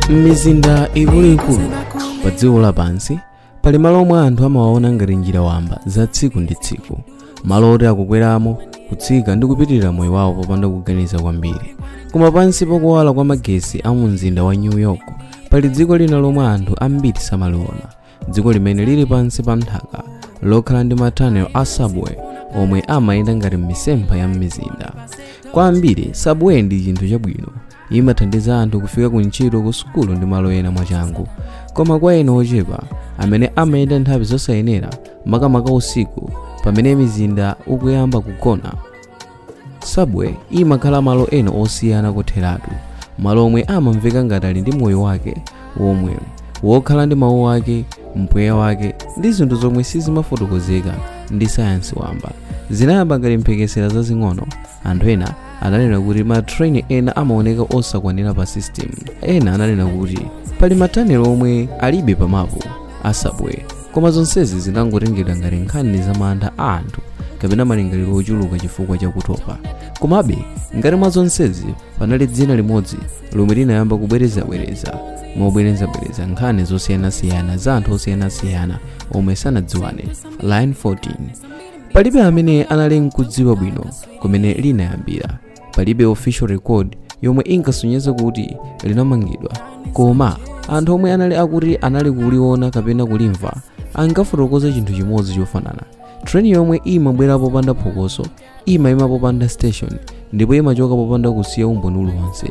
M'mizinda ikuluikulu pa dziko lapansi pali malo omwe anthu amawaona ngati njira wamba za tsiku ndi tsiku, malo oti akukweramo, kutsika ndi kupitirira moyo wawo popanda kuganiza kwambiri. Koma pansi pakuwala kwa magesi a mu mzinda wa New York pali dziko lina lomwe anthu ambiri samaliona, dziko limene lili pansi pa nthaka, lokhala ndi matunnel a subway omwe amayenda ngati m'misempha ya m'mizinda. Kwa ambiri, subway ndi chinthu chabwino, imathandiza anthu kufika ku ntchito, ku sukulu ndi malo ena mwachangu. Koma kwa ena ochepa amene amayenda nthawi zosayenera, makamaka usiku pamene mizinda ukuyamba kugona, subway imakhala malo ena osiyana kotheratu, malo omwe amamveka ngati ali ndi moyo wake womwe, wokhala ndi mawu ake, mpweya wake ndi zinthu zomwe sizimafotokozeka ndi sayansi wamba. Zinayamba ngati mphekesera zazing'ono. Anthu ena ananena kuti ma train ena amaoneka osakwanira pa system. Ena ananena kuti pali matunnel omwe alibe pa mapu a subway. Koma zonsezi zinangotengedwa ngati nkhani za mantha a anthu kapena malingaliro ochuluka chifukwa chakutopa. Komabe, ngati mwa zonsezi panali dzina limodzi lomwe linayamba kubwerezabwereza mobwerezabwereza nkhani zosiyanasiyana za anthu osiyanasiyana omwe sanadziwane: Line 14. Palibe amene anali nkudziwa bwino kumene linayambira. Palibe official record yomwe inkasonyeza kuti linamangidwa, koma anthu omwe anali akuti anali kuliona kapena kulimva ankafotokoza chinthu chimodzi chofanana: train yomwe imabwera popanda phokoso, imayima popanda station, ndipo imachoka popanda kusiya umboni uliwonse,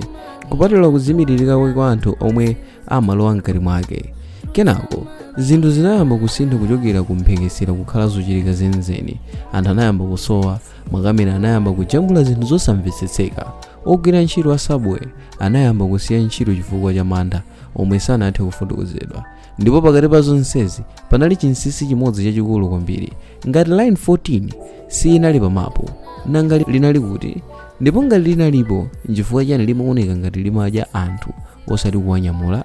kupatula kuzimiririka kwa anthu omwe amalowa mkati mwake. Kenako zinthu zinayamba kusintha kuchokera ku mphekesera kukhala zochitika zenizeni. Anthu anayamba kusowa, makamera anayamba kujambula zinthu zosamvetsetseka, ogwira ntchito a subway anayamba kusiya ntchito chifukwa cha mantha omwe sanathe kufotokozedwa. Ndipo pakati pa zonsezi panali chinsinsi chimodzi chachikulu kwambiri: ngati Line 14 sinali pamapu, nanga linali kuti? Ndipo ngati linalipo, nchifukwa chani limaoneka ngati limadya anthu osati kuwanyamula?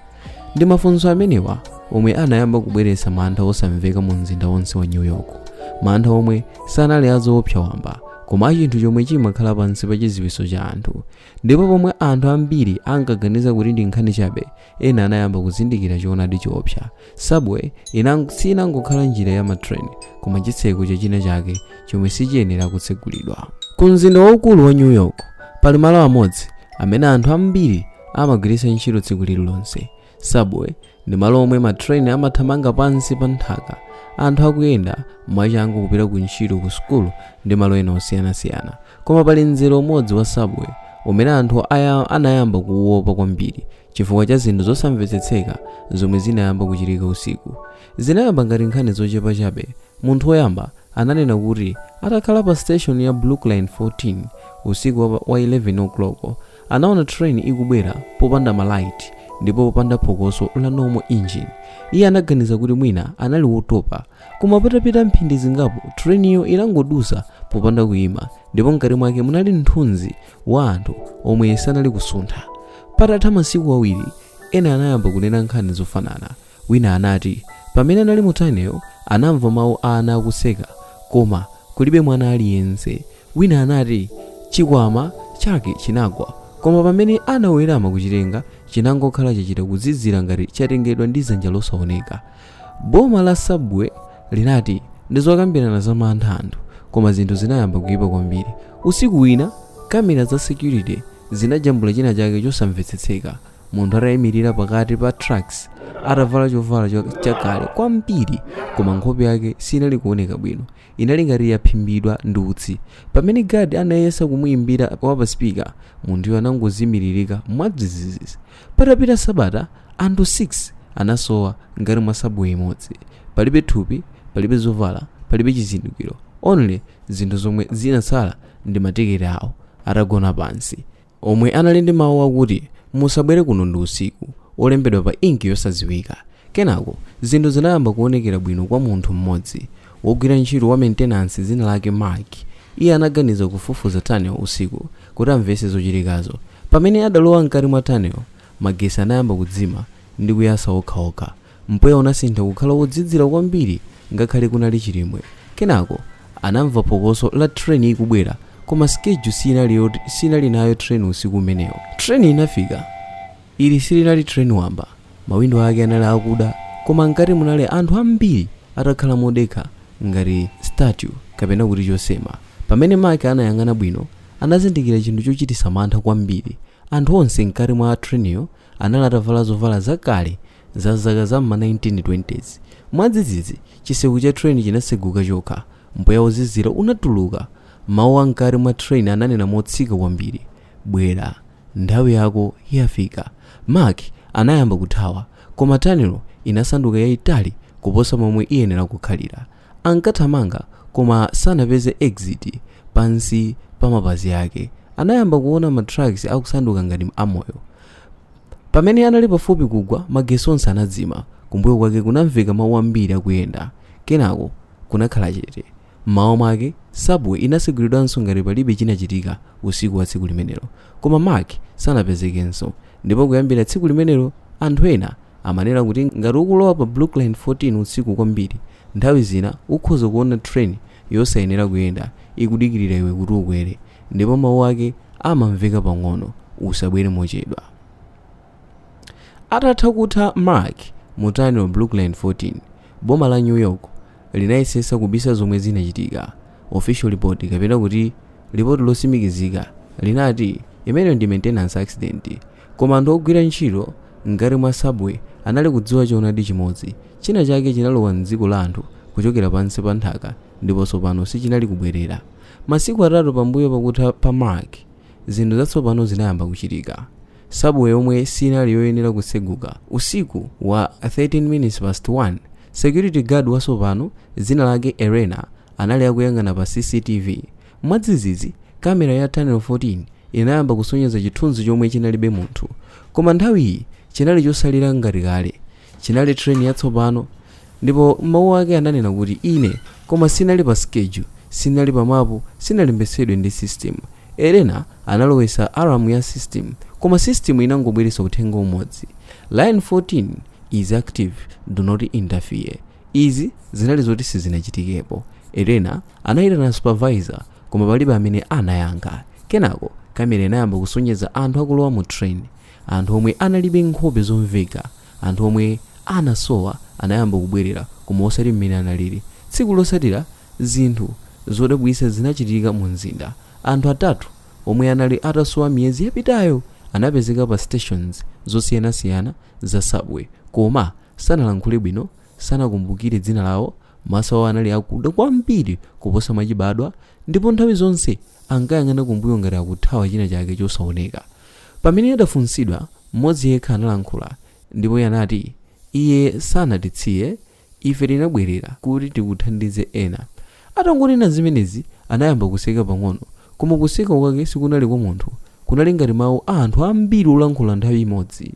Ndi mafunso amenewa omwe anayamba kubweretsa mantha osamveka mu mzinda wonse wa New York, mantha omwe sanali azoopsa wamba, koma achinthu chomwe chimakhala pansi pa chidziwitso cha anthu. Ndipo pomwe anthu ambiri ankaganiza kuti ndi nkhani chabe, ena anayamba kuzindikira choonadi choopsa: subway sinangokhala njira ya matrain, koma chitseko chachina chake chomwe sichiyenera kutsegulidwa. Ku mzinda waukulu wa New York pali malo amodzi amene anthu ambiri amagwiritsa ntchito tsiku lililonse. Subway ndi malo omwe matrain amathamanga pansi pa nthaka, anthu akuyenda mwachangu kupita ku ntchito, ku sukulu ndi malo ena osiyanasiyana. Koma pali mzere umodzi wa subway umene anthu anayamba kuwopa kwambiri chifukwa cha zinthu zosamvetsetseka zomwe zinayamba kuchitika usiku. Zinayamba ngati nkhani zochepa chabe. Munthu woyamba ananena kuti atakhala pa station ya Brooklyn 14 usiku wa 11 o'clock, anaona train ikubwera popanda malaiti ndipo popanda phokoso la normal engine. Iye anaganiza kuti mwina anali wotopa, koma patapita mphindi zingapo trainiyo inangodusa popanda kuyima, ndipo mkati mwake munali mthunzi wa anthu omwe sanali kusuntha. Patatha masiku 2, ena anayamba kunena nkhani zofanana. Wina anati pamene anali mu tunnel anamva mawu a ana akuseka, koma kulibe mwana aliyense. Wina anati chikwama chake chinagwa, koma pamene anawerama kuchitenga, chinangokhala chachita kuzizira ngati chatengedwa ndi dzanja losaoneka. Boma la subway linati ndi zokambirana za mantha anthu, koma zinthu zinayamba kuyipa kwambiri. Usiku wina kamera za security zinajambula china chake chosamvetsetseka: munthu atayimirira pakati pa tracks, atavala chovala chakale kwambiri, koma nkhope yake sinali kuoneka bwino, inali ngati yaphimbidwa ndi utsi. Pamene guard anayesa kumuyimbira wa pa speaker, munthuyo anangozimiririka mwadzidzidzi. Patapita sabata, anthu 6 anasowa ngati mwa subway imodzi. Palibe thupi, palibe zovala, palibe chizindikiro. Only zinthu zomwe zinatsala ndi matiketi awo atagona pansi, omwe anali ndi mawu akuti "Musabwere kuno ndi usiku", olembedwa pa inki yosadziwika. Kenako zinthu zinayamba kuonekera bwino kwa munthu mmodzi, wogwira ntchito wa maintenance dzina lake Mark. Iye anaganiza kufufuza tunnel usiku kuti amvetse zochitikazo. Pamene adalowa mkati mwa tunnel, magesi anayamba kudzima ndi kuyasa okhaokha. Mpweya unasintha kukhala wodzidzira kwambiri ngakhale kunali chilimwe. Kenako anamva phokoso la train ikubwera, koma schedule sinali nayo train usiku umenewo. Train inafika. Ili silinali train wamba. Mawindo ake anali akuda, koma mkati munali anthu ambiri atakhala modekha ngati statue kapena kuti chosema. Pamene Mark anayang'ana bwino, anazindikira chinthu chochititsa mantha kwambiri. Anthu onse mkati mwa trainiyo anali atavala zovala zakale za zaka za m'ma 1920s. Mwadzidzidzi, chitseko cha train chinatseguka chokha. Mpweya wozizira unatuluka. Mawu amkati mwa train ananena motsika kwambiri, "Bwera, nthawi yako yafika." Mark anayamba kuthawa, koma tunnel inasanduka yayitali kuposa momwe iyenera kukhalira. Ankathamanga koma sanapeze exit. Pansi pa mapazi ake anayamba kuona ma tracks akusanduka ngati amoyo. Pamene anali pafupi kugwa, magesi onse anadzima. Kumbuyo kwake kunamveka mawu ambiri akuyenda, kenako kunakhala chete. Mmawa mwake, subway inatsegulidwanso ngati palibe chinachitika usiku wa tsiku limenelo, koma Mark sanapezekenso. Ndipo kuyambira tsiku limenelo, anthu ena amanena kuti ngati ukulowa pa Brooklyn 14 usiku kwambiri, nthawi zina ukhoza kuona train yosayenera kuyenda ikudikirira iwe kuti ukwere, ndipo mawu ake amamveka pang'ono, "Usabwere mochedwa." Atatha kutha Mark mu tunnel Brooklyn 14, boma la New York linayesesa kubisa zomwe zinachitika. Official report, kapena kuti ripoti lotsimikizika, linati imeneyo ndi maintenance accident, koma anthu ogwira ntchito mkati mwa subway anali kudziwa choonadi chimodzi: china chake chinalowa mdziko la anthu kuchokera pansi pa nthaka, ndiponso pano sichinali kubwerera. Masiku 3 pambuyo pakutha pa Mark, zinthu zatsopano zinayamba kuchitika. Subway yomwe sinali yoyenera kutseguka usiku wa 13 minutes past 1, security guard watsopano dzina lake Elena anali akuyang'ana pa CCTV. Mwadzidzidzi, kamera ya tunnel 14 inayamba kusonyeza chithunzi chomwe chinalibe munthu, koma nthawi iyi chinali chosalira ngati kale. Chinali train yatsopano, ndipo mawu ake ananena kuti ine, koma sinali pa schedule, sinali pa mapu, sinalembetsedwe ndi system. Elena analowesa alarm ya system, koma system inangobweretsa uthenga umodzi: "Line 14 is active, do not interfere." Izi zinali zoti sizinachitikepo. Elena anayitana supervisor, koma palibe amene anayankha. Kenako kamera inayamba kusonyeza anthu akulowa mu train, anthu omwe analibe nkhope zomveka. Anthu omwe anasowa anayamba kubwerera, koma osati mmene analili. Tsiku lotsatira, zinthu zodabwitsa zinachitika mu mzinda. Anthu atatu omwe anali atasowa miyezi yapitayo anapezeka pa stations zosiyanasiyana za subway, koma sanalankhule bwino, sanakumbukire dzina lawo. Maso awo anali akuda kwambiri kuposa mwachibadwa, ndipo nthawi zonse ankayang'ana kumbuyo ngati akuthawa china chake chosaoneka. Pamene adafunsidwa, mmodzi yekha analankhula, ndipo iye anati, "Iye sanatitsiye ife, tinabwerera kuti tikuthandize ena." Atangonena zimenezi, anayamba kuseka pang'ono, koma kuseka kwake sikunali kwa munthu, kunali ngati mawu a anthu ambiri olankhula nthawi imodzi.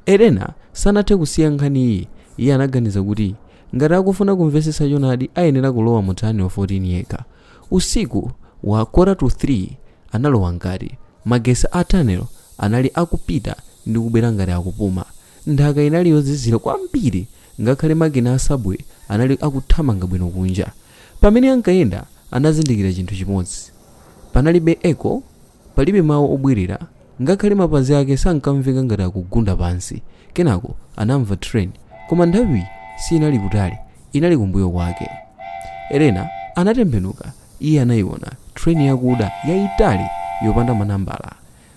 Elena sanathe kusiya nkhani iyi. Iye anaganiza kuti ngati akufuna kumvetsetsa choonadi, ayenera kulowa mu tunnel 14 yekha. Usiku wa quarter to 3 analowa mkati. Magesi a tunnel anali akupita ndi kubwera ngati akupuma. Nthaka inali yozizira kwambiri, ngakhale makina a subway anali akuthamanga bwino kunja. Pamene ankayenda, anazindikira chinthu chimodzi: panalibe echo, palibe mawu obwerera, ngakhale mapazi ake sankamveka ngati akugunda pansi. Kenako anamva train, koma nthawiyi sinali kutali, inali kumbuyo kwake. Elena anatembenuka. Iye anayiona train yakuda yayitali yopanda manambala.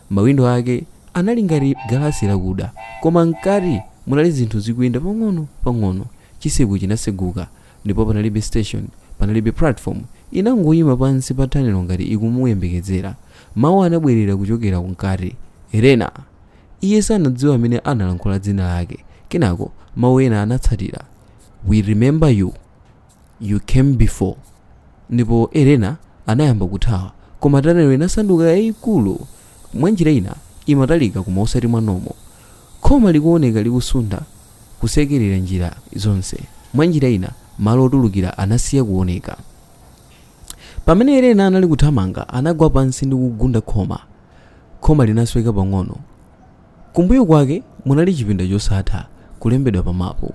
Mawindo ake anali ngati galasi lakuda, koma mkati munali zinthu zikuyenda pang'ono pang'ono. Chitseko chinaseguka, ndipo panalibe station, panalibe platform. Inangoyima pansi pa tunnel ngati ikumuyembekezera. Mawu anabwerera kuchokera mkati, "Elena." Iye sanadziwa amene analankhula dzina lake. Kenako mawu ena anatsatira, "We remember you, you came before." Ndipo Elena anayamba kuthawa, koma tunnel inasanduka yayikulu. Mwanjira ina imatalika, koma osati mwanomo. Khoma likuoneka likusuntha, kusekerera njira zonse. Mwanjira ina malo otulukira anasiya kuoneka. Pamene Elena anali kuthamanga, anagwa pansi ndi kugunda khoma. Khoma linasweka pang'ono. Kumbuyo kwake munali chipinda chosatha kulembedwa pa mapu.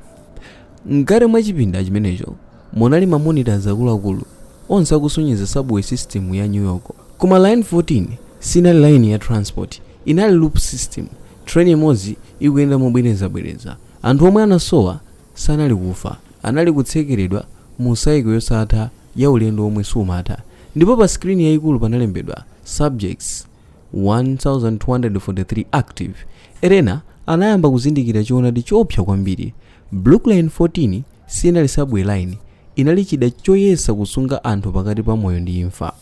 Mkati mwa chipinda chimenecho munali ma monitors akuluakulu, onse akusonyeza subway system ya New York. Koma line 14 sinali line ya transport, inali loop system. Train inkayenda mozungulira, Train imodzi ikuyenda mobwerezabwereza. Anthu omwe anasowa sanali kufa, anali kutsekeredwa mu cycle yosatha ya ulendo omwe sumatha. Ndipo pa screen yayikulu panalembedwa "Subjects 1243 active". Elena anayamba kuzindikira choonadi choopsa kwambiri. Brooklyn 14 sinali subway line, inali chida choyesa kusunga anthu pakati pa moyo ndi imfa.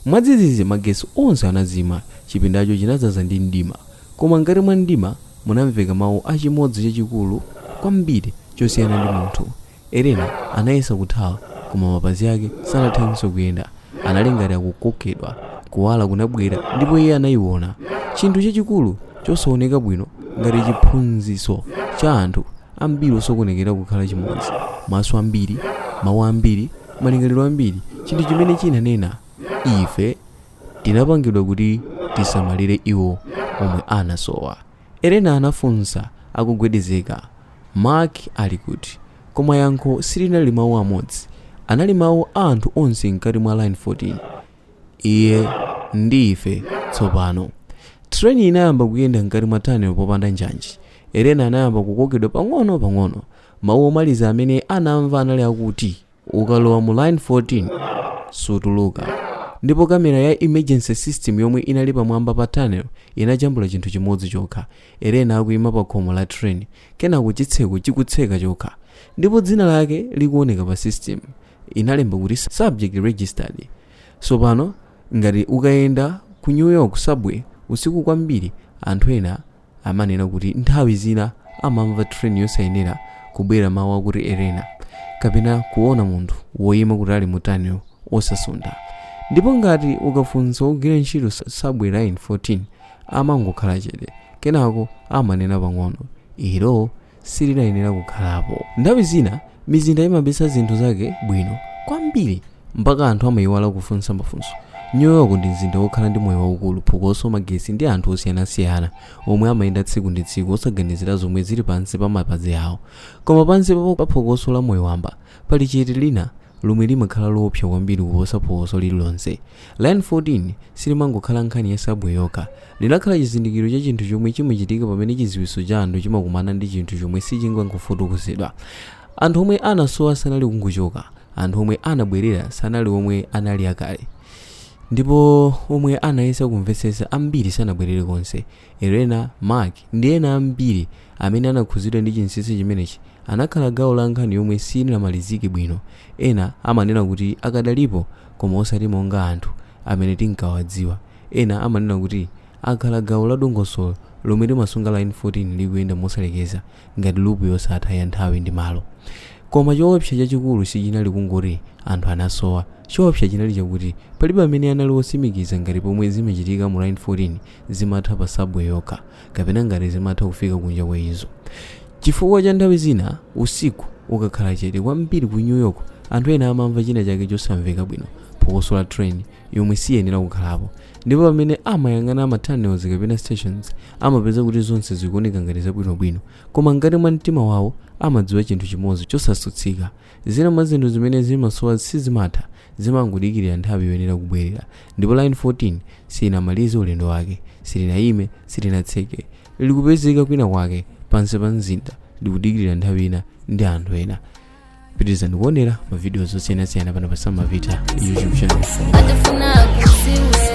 Mwadzidzidzi magesi onse anazima. Chipindacho chinadzaza ndi mdima, koma mkati mwa mdima munamveka mawu achimodzi chachikulu kwambiri chosiyana ndi munthu. Elena anayesa kuthawa, koma mapazi ake sanathenso kuyenda. Anali ngati akukokedwa. Kuwala kunabwera ndipo iye anayiona chinthu chachikulu chosaoneka bwino, ngati chiphunzitso cha anthu ambiri osokonekera kukhala chimodzi, maso ambiri, mawu ambiri, malingaliro ambiri, chinthu chimene chinanena, "Ife tinapangidwa kuti tisamalire iwo omwe anasowa." Elena anafunsa akugwedezeka, "Mark ali kuti?" Koma yankho silinali mawu amodzi, anali mawu a anthu onse mkati mwa Line 14: "Iye ndi ife tsopano." Treni inayamba kuyenda mkati mwa tunnel popanda njanji. Elena anayamba kukokedwa pang'ono pang'ono. Mawu omaliza amene anamva anali akuti, "Ukalowa mu Line 14 sutuluka." Ndipo kamera ya emergency system yomwe inali pamwamba pa tunnel inajambula chinthu chimodzi chokha: Elena akuyima pa khomo la train, kenako chitseko chikutseka chokha, ndipo dzina lake likuoneka pa system. Inalemba kuti "Subject registered". So pano ngati ukayenda ku New York subway usiku kwambiri, anthu ena amanena kuti nthawi zina amamva train yosayenera kubwera, mawu akuti "Elena", kapena kuona munthu woyima kutali mu tunnel osasuntha. Ndipo ngati ukafunsa wogwira ntchito subway Line 14, amangokhala chete, kenako amanena pang'ono, "Ilo silinayenera kukhalapo." Nthawi zina mizinda imabisa zinthu zake bwino kwambiri mpaka anthu amayiwala kufunsa mafunso. New York ndi mzinda wokhala ndi moyo waukulu, phokoso, magesi ndi anthu osiyanasiyana omwe amayenda tsiku ndi tsiku osaganizira zomwe zili pansi pa mapazi awo. Koma pansi pa phokoso la moyo wamba pali chete lina lomwe limakhala loopsa kwambiri kuposa phokoso lililonse. Line 14 silimangokhala nkhani ya subway yokha. Linakhala chizindikiro cha chinthu chomwe chimachitika pamene chidziwitso cha anthu chimakumana ndi chinthu chomwe sichingangofotokozedwa. Anthu omwe anasowa sanali kungochoka. Anthu omwe anabwerera sanali omwe anali akale, ndipo omwe anayesa kumvetsetsa ambiri sanabwerere konse. Elena, Mark ndi ena ambiri amene anakhuzidwa ndi chinsinsi chimenechi anakhala gawo la nkhani yomwe sinamalizike bwino. Ena amanena kuti akadalipo, koma osati monga anthu amene tinkawadziwa. Ena amanena kuti akhala gawo la dongosolo lomwe limasunga Line 14 likuyenda mosalekeza, ngati loop yosatha ya nthawi ndi malo. Koma choopsa chachikulu sichinali kungoti anthu anasowa. Choopsa chinali chakuti palibe amene anali wotsimikiza ngati pomwe zimachitika mu Line 14 zimatha pa subway yokha, kapena ngati zimatha kufika kunja kwa izo. Chifukwa cha nthawi zina usiku ukakhala chete kwambiri ku New York, anthu ena amamva china chake chosamveka bwino, phokoso la train yomwe siyenera kukhalapo. Ndipo pamene amayang'ana ma tunnels kapena stations, amapeza kuti zonse zikuoneka ngati zabwinobwino, koma mkati mwa mtima wawo amadziwa chinthu chimodzi chosatsutsika: zina mwa zinthu zimene zimasowa sizimatha, zimangodikirira nthawi yoyenera kubwerera. Ndipo Line 14 sinamalize ulendo wake, silinayime, silinatseke. Likupezeka kwina kwake pansi pa mzinda, likudikirira nthawi ina ndi anthu ena. Pitirizani kuonera mavidiyo zosiyanasiyana pano pa Samavita YouTube channel. Atafuna kuziwe.